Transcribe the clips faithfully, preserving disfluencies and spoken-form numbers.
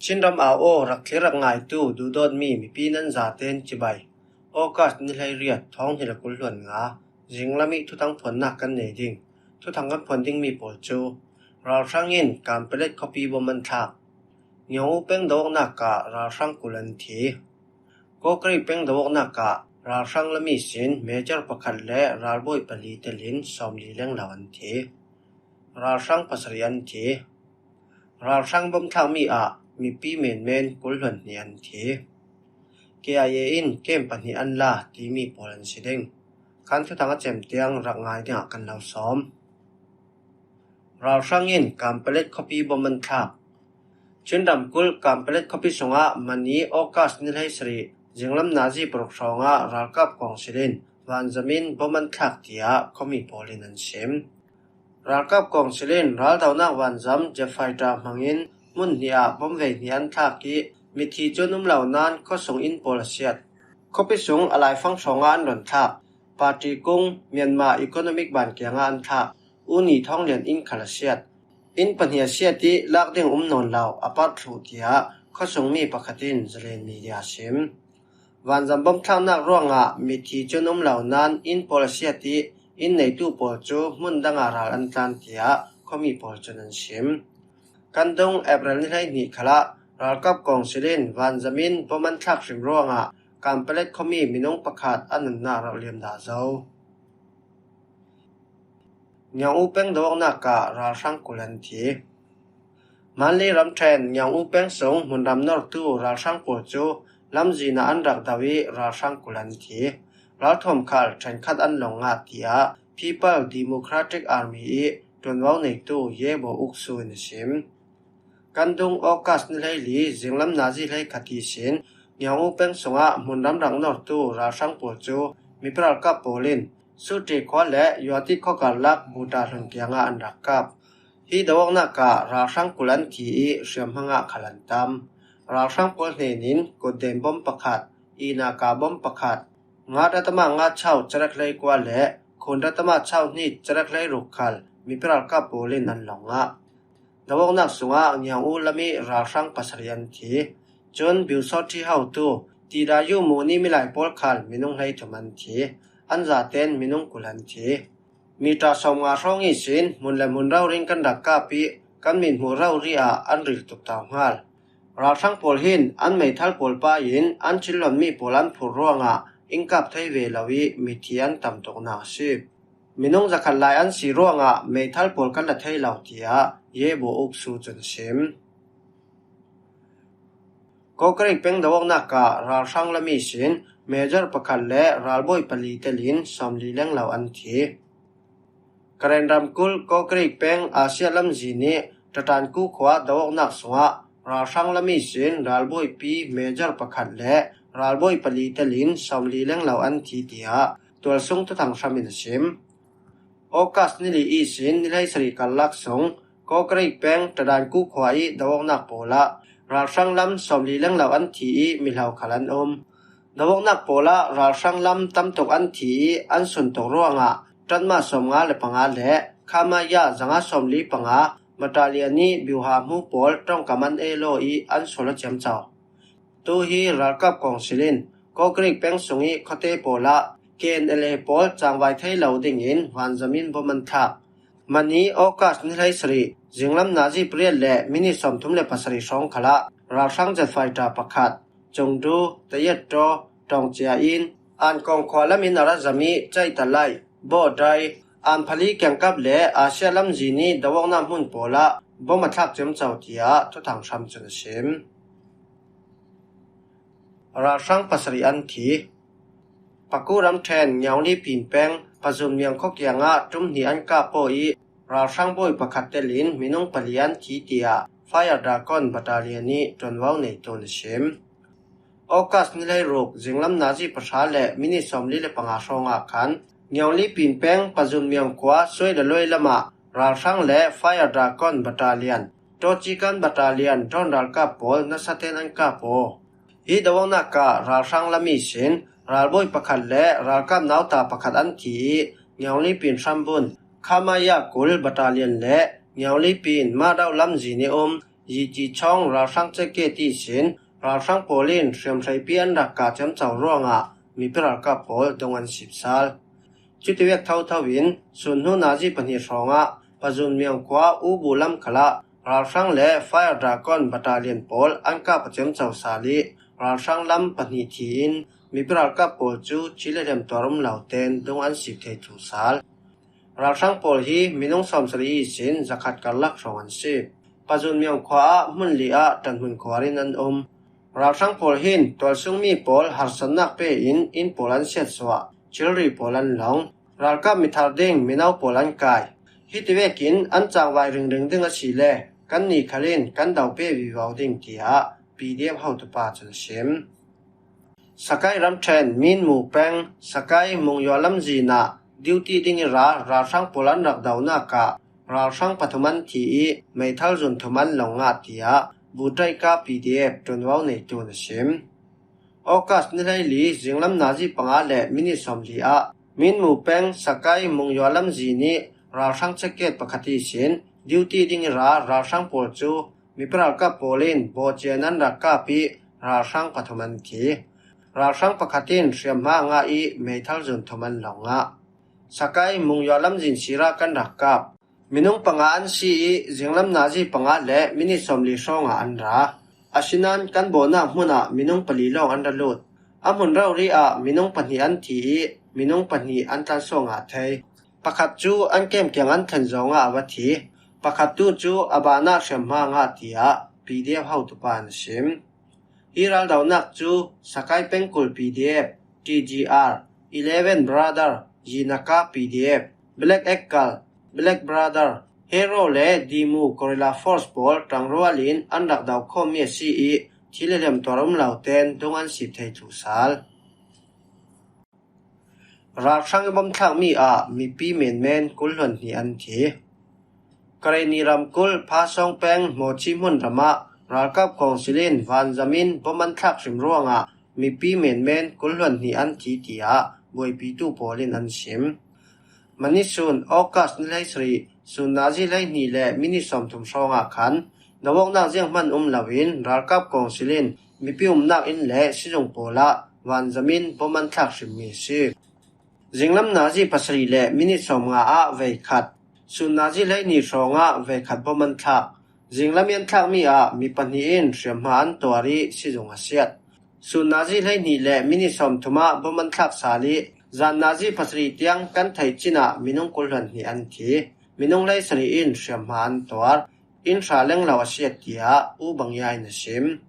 Chin ram au aw rak thlir rak ngaitu duhdawtmi mipi nan zaten cibai. August ni hleiriat thawng hnih le kul hluan nga, zinglam ih thuthang phuannak kan nei ding. Thuthang kan phuan dingmi pawl cu: Ralhrang in Kanpalet khuapi bom an thlak. Ngiang-u peng do-awknak ah ralhrang kul an thi. Kawkreik peng do-awknak ah ralhrang lam ihsin major pakhat le ralbawi pali telin sawmli lenglo an thi. Ralhrang pasarih an thi. Ralhrang bom thlakmi ah mipi menmen kul hluan hnih an thi. K I A in kem pahnih an la timi pawl an si ding. Khan thuthang a cem tiang rak ngai dingah kan lo sawm. Ralhrang in Kanpalet khuapi bom an thlak. Chin ramkulh Kanpalet khuapi sungah mani August ni hleisarih zinglam nazi paruk hrawngah ralkap kawngsil in vanzam in bom an thlak, tiah khuami pawl in an sim. Ralkap kawngsil in raldonak vanzam jet fighter hmangin hmun hnih ah bom vei hnih an thlak ih, mithi cu an um lo nain khuasung inn pawl a siat. Khuapi sung a laifang hrawngah an rawn thlak. Party kung, Myanmar Economic Bank kiangah an thlak. Uni thawng lian inn khal a siat. Inn pahnih a siat ih lak ding um nawn lo, a parh thluh, tiah khuasungmi pakhat in Zalen Media a sim. Vanzam bom thlaknak ruangah mithi cu an um lo nain inn pawl a siat ih inn neitu pawl cu hmun dangah ral an tlan, tiah khuami pawl cun an sim. Kan dung April ni hleihnih khalah ralkap kawngsil in vanzam in bom an thlak hrim ruangah Kanpalet khuami minung pakhat a nunnak rauh liam dah zo. Ngiang-u peng do-awknak ah ralhrang kul an thi. Manli ramṭhen Ngiang-u peng sung hmunram nortu ralhrang pawl cu lamzin ah an rak do ih ralhrang kul an thi. Ralthuam khal ṭhenkhat an lawng ngah, tiah People Democratic Army ih ṭuanvo neitu Ye Bo Uk Su in a sim. Kan dung August ni hleili zinglam nazi hleikhat ihsin Ngiang-u peng sungah hmunram rak nortu ralhrang pawl cu mipi ralkap pawl in Sute khua le Yuatit khua karlak Buta hlun kiangah an rak kap. Hi do-awknak ah ralhrang kul an thi ih hriamhma ngah khal an tam. Ralhrang pawl hnenin kutden bom pakhat, inaka bom pakhat, nga datama nga chau cerek hleikua le khun datama chau hnih cerek hleiruk khal mipi ralkap pawl in an lawng ngah. Do-awknak sungah Ngiang-u lam ih ralhrang pasarih an thi. Cun Biusawt ṭhi hotu Tidayu muni milai pawl khal minung hleithum an thi. An zaten minung kul an thi. Mita sawmnga hrawng ihsin hmun le hmun rori in kan rak kap ih kan mithmuh rori ah an ril tuk tau hngal. Ralhrang pawl hin an meithal pawl pai in an chinlonmi pawl an phurh ruangah in kap thei ve lo ih mithi an tam tuknak a si. Minung zakhat lai an si ruangah meithal pawl kan la thei lo, tiah Ye Bo Uk Su cun a sim. Kawkreik peng do-awknak ah ralhrang lam ihsin major pakhat le ralbawi pali telin sawmli lenglo an thi. Karen ramkulh Kawkreik peng Asia lamzin ih Tatanku khua do-awknak sungah ralhrang lam ihsin ralbawipi major pakhat le ralbawi pali telin sawmli lenglo an thi, tiah tualsung thuthang hram in a sim. August ni li ihsin ni hleisarih karlak sung Kawkreik peng Tadanku khua ih do-awknak pawl ah ralhrang lam sawmli lenglo an thi ih mihlo khal an um. Do-awknak pawl ah ralhrang lam tam tuk an thi ih an sun tuk ruangah Tatma sawmnga le panga le Khamaya zanga sawmli panga battalion ih biuha hmu pawl ṭongkam an ei law ih an sual aw ciamco. Tu hi ralkap kawngsil in Kawkreik peng sung ih khuate pawl ah K N L A pawl cangvai thei lo dingin vanzam in bom an thlak. Mani August ni hleisarih zinglam nazi pariat le minit sawmthum le pasarih hrawng khalah ralhrang jet fighter pakhat, Chengdu, Tayet Taw, Ṭawngcia in Ankawng khua lam in a ra zam ih Caitalai, Bawdai, Anphali kiangkap le Asia lamzin ih do-awknak hmun pawl ah bom a thlak ciamco, tiah thuthang hram cun a sim. Ralhrang pasarih an thi. Paku ramṭhen Ngiauli Pin peng Pazun Miang khua kiangah ṭum hnih an kap aw ih ralhrang bawi pakhat telin minung pali an thi, tiah Fire Dragon battalion ih ṭuanvo neitu in a sim. August ni hleiruk zinglam nazi pahra le minit sawmli le panga hrawngah khan Ngiauli Pin peng Pazun Miang khua Suai le Luai lamah ralhrang le Fire Dragon battalion, Tawcikan battalion drone ralkap pawl nasaten an kap aw. Hi do-awknak ah ralhrang lam ihsin ralbawi pakhat le ralkap nauta pakhat an thi ih Ngiauli Pin hrambun Khamaya kul battalion le Ngiauli Pin Madau lamzin ih um Yici Chawng ralhrang check gate ihsin ralhrang pawl in hriamhreipi an rak kah ciamco ruangah mipi ralkap pawl dong an sipsal. Cutivek thotho in sun hnu nazi pahnih hrawngah Pazun Miang khua U Bu lam khalah ralhrang le Fire Dragon battalion pawl an kap a ciamco sal ih ralhrang lam pahnih thi in mipi ralkap pawl cu thil le hlem tuar um lo tein dong an sip thei thlu sal. Ralhrang pawl hi minung sawmsarih ihsin zakhat karlak hrawng an si. Pazun Miang khua ah hmun li ah ṭanhmun khuar in an um. Ralhrang pawl hin tualsungmi pawl harsatnak pe in inn pawl an siatsuah, thilri pawl an long. Ralkap mithar ding mino pawl an kai. Hitivekin an cangvai ringring ding a si le kannih khal in kan do pe vivo ding, tiah P D F hotupa cun a sim. Sakai ramṭhen Minmu peng Sakai Mungyua lamzin ah duty ding ih ra ralhrang pawl an rak donak ah ralhrang pathum an thi ih meithal zun thum an long ngah, tiah Butaika P D F ṭuanvo neitu in a sim. August ni hleili zinglam nazi panga le minit sawmli ah Minmu peng Sakai Mungyua lamzin ih ralhrang check gate pakhat ihsin duty ding ih ra ralhrang pawl cu mipi ralkap pawl in bawhcian an rak kap ih ralhrang pathum an thi. Ralhrang pakhat in hriamhma ngah ih meithal zun thum an long ngah. Sakai Mungyua lamzin sira kan rak kap. Minung panga an si ih zinglam nazi panga le minit sawmli hrawngah an ra. Asinain kan bawhnak hmun ah minung pali lawng an ra lut. A hmun rori ah minung pahnih an thi ih minung pahnih an tlansuak ngah thei. Pakhat cu an kem kiang an thlen zongah a va thi. Pakhat tu cu a banah hriamhma ngah, tiah P D F hotupa in a sim. Hi raldonak cu Sakai Pengkul P D F, T G R, Eleven Brother, Yinaka P D F, Black Eagle, Black Brother, Hero le Dimu Guerrilla Force pawl ṭangrual in an rak do khawmmi a si ih thil le hlem tuar um lo tein dong an sip thei thlu sal. Ralhrang ih bom thlakmi ah mipi menmen kul hluan hnih an thi. Karenni ramkulh Phasawng peng Mawci hmunram ah ralkap kawngsil in vanzam in bom an thlak hrim ruangah mipi menmen kul hluan hnih an thi, tiah buaipitu pawl in an sim. Mani sun August ni hleisarih sun nazi hleihnih le minit sawmthum hrawngah khan doawknak zianghman um loin ralkap kawngsil in mipi umnak inn le sizung pawl ah vanzam in bom an thlak hrimmi a si. Zinglam nazi pasarih le minit sawmnga ah veikhat, sun nazi hleihnih hrawngah veikhat bom an thlak. Zinglam ih an thlakmi ah mi pahnih in hriamhma an tuar ih sizung a siat. Sun nazi hleihnih le minit sawmthum ah bom an thlak sal ih zan nazi pasarih tiang kan theih cin ah minung kul hluan hnih an thi. Minung hleisarih in hriamhma an tuar. Inn hra lenglo a siat, tiah U Bang Yai in a sim.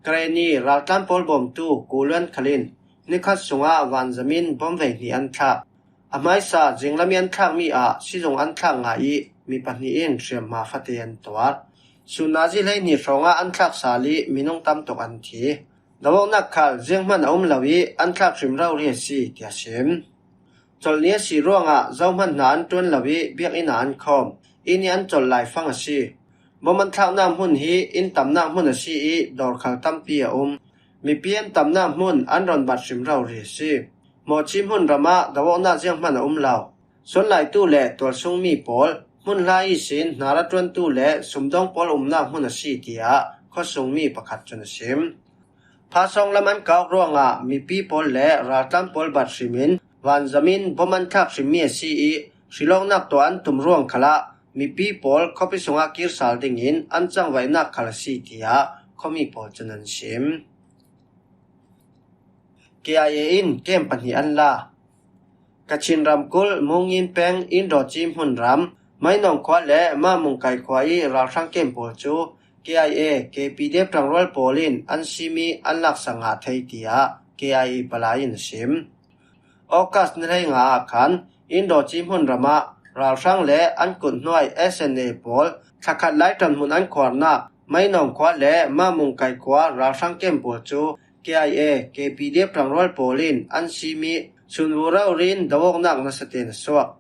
Karenni raltlan pawl bawmtu Ku Luan Khal in nikhat sungah vanzam in bom veihnih an thlak. A hmaisa zinglam ih an thlakmi ah sizung an thlak ngah ih mi pahnih in hriamhma fate an tuar. Sun nazi hleihnih hrawngah an thlak sal ih minung tam tuk an thi. Doawknak khal zianghman a um lo ih an thlak hrim rori a si, tiah sim. Colh ni a si ruangah zohman hna an ṭuan lo ih biakinn ah an khawm. Inn ih an colh laifang a si. Bom an thlaknak hmun hi inn tamnak hmun a si ih dawr khal tampi a um. Mipi an tamnak hmun an rawn bat hrim rori a si. Mawci hmunram ah doawknak zianghman a um lo. Suanlaitu le tualsungmi pawl, hmunhla ihsin hnar a ṭuantu le sumdawng pawl umnak hmun a si, tiah khuasungmi pakhat cun a sim. Phasawng lam an kawk ruangah mipi pawl le raltlan pawl bat hrimin vanzam in bom an thlak hrimmi a si ih hrilawknak tuah an tum ruang khalah mipi pawl khuapi sungah kir sal dingin an cangvaihnak khal a si, tiah khuami pawl cun an sim. K I A in kem pahnih an la. Kachin ramkulh Mungin peng Indawci hmunram, Mainawng khua le Mamungkai khua ih ralhrang kem pawl cu K I A, K P D F ṭangrual pawl in an sim ih an laksak ngah thei, tiah K I A palai in a sim. August ni hleinga ah khan Indawci hmunram ah ralhrang le an kuthnuai S N A pawl thlakhat lai ṭanhmun an khuarnak Mainawng khua le Mamungkai khua ralhrang kem pawl cu K I A, K P D F ṭangrual pawl in an sim ih sunvu rori in doawknak nasa tein a suak.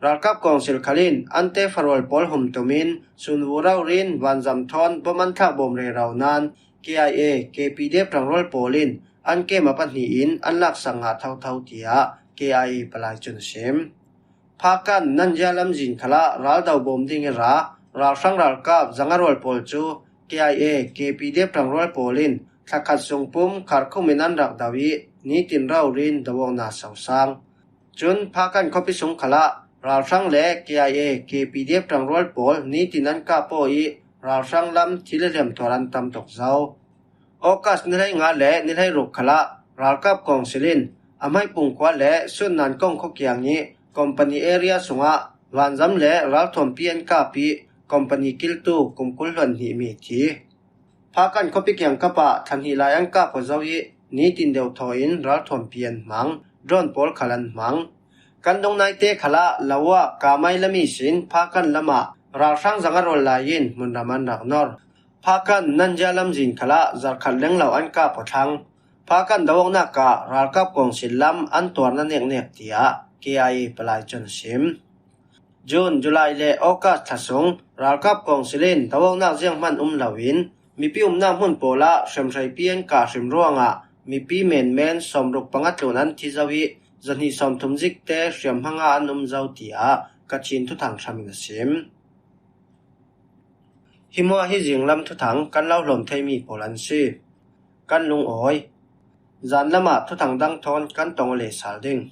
Ralkap kawngsil khal in an tefarual pawl humtum in sunvu rori in vanzam thawn bom an thlak bawm rero nain K I A, K P D F ṭangrual pawl in an kem a pahnih in an laksak ngah thotho, tiah K I A palai cun a sim. Phakan Nanzia lamzin khalah raldo bawm ding ih ra ralhrang ralkap zangarual pawl cu K I A, K P D F ṭangrual pawl in thla khat sung pum Kharkum in an rak do ih nitin raurin do awkna sosang. Cun Phakan khuapi sung khalah ralhrang le K I A, K P D F ṭangrual pawl nitin an kap aw ih ralhrang lam thil a hliam tuar an tam tuk zo. August ni hleinga le ni hleiruk khalah ralkap kawngsil in a hmaipung khua le Sunnan kong khua kiang ih company area sungah vanzam le ralthuampi an kap ih company kiltu kum kul hluan hnih mi thi. Phakan khuapi kiangkap ah thla hnih lai an kap aw zo ih nitin deuhthaw in ralthuampi an hmang, drone pawl khal an hmang. Kan dungnaite khalah Lawak, Kamai lam ihsin Phakan lamah ralhrang zanga rawl lai in hmunram an rak nor. Phakan Nanzia lamzin khalah zarhkhat lenglo an kap aw thlang. Phakan do awknak ah ralkap kawngsil lam an tuarna neknek, tiah K I A palai cun a sim. June, July le August thla sung ralkap kawngsil in do awknak zianghman um loin mipi umnak hmun pawlah hriamhreipi an kah hrim ruangah mipi menmen sawmruk panga tlun an thi zo ih zahnih sawmthum zikte hriamhma nga an um zo, tiah Kachin thuthang hram in a sim. Hi hmuah hi zinglam thuthang kan lo hlawm theimi pawl an si. Kan lungawi. Zan lamah thuthang dang thawn kan tong aw leh sal ding.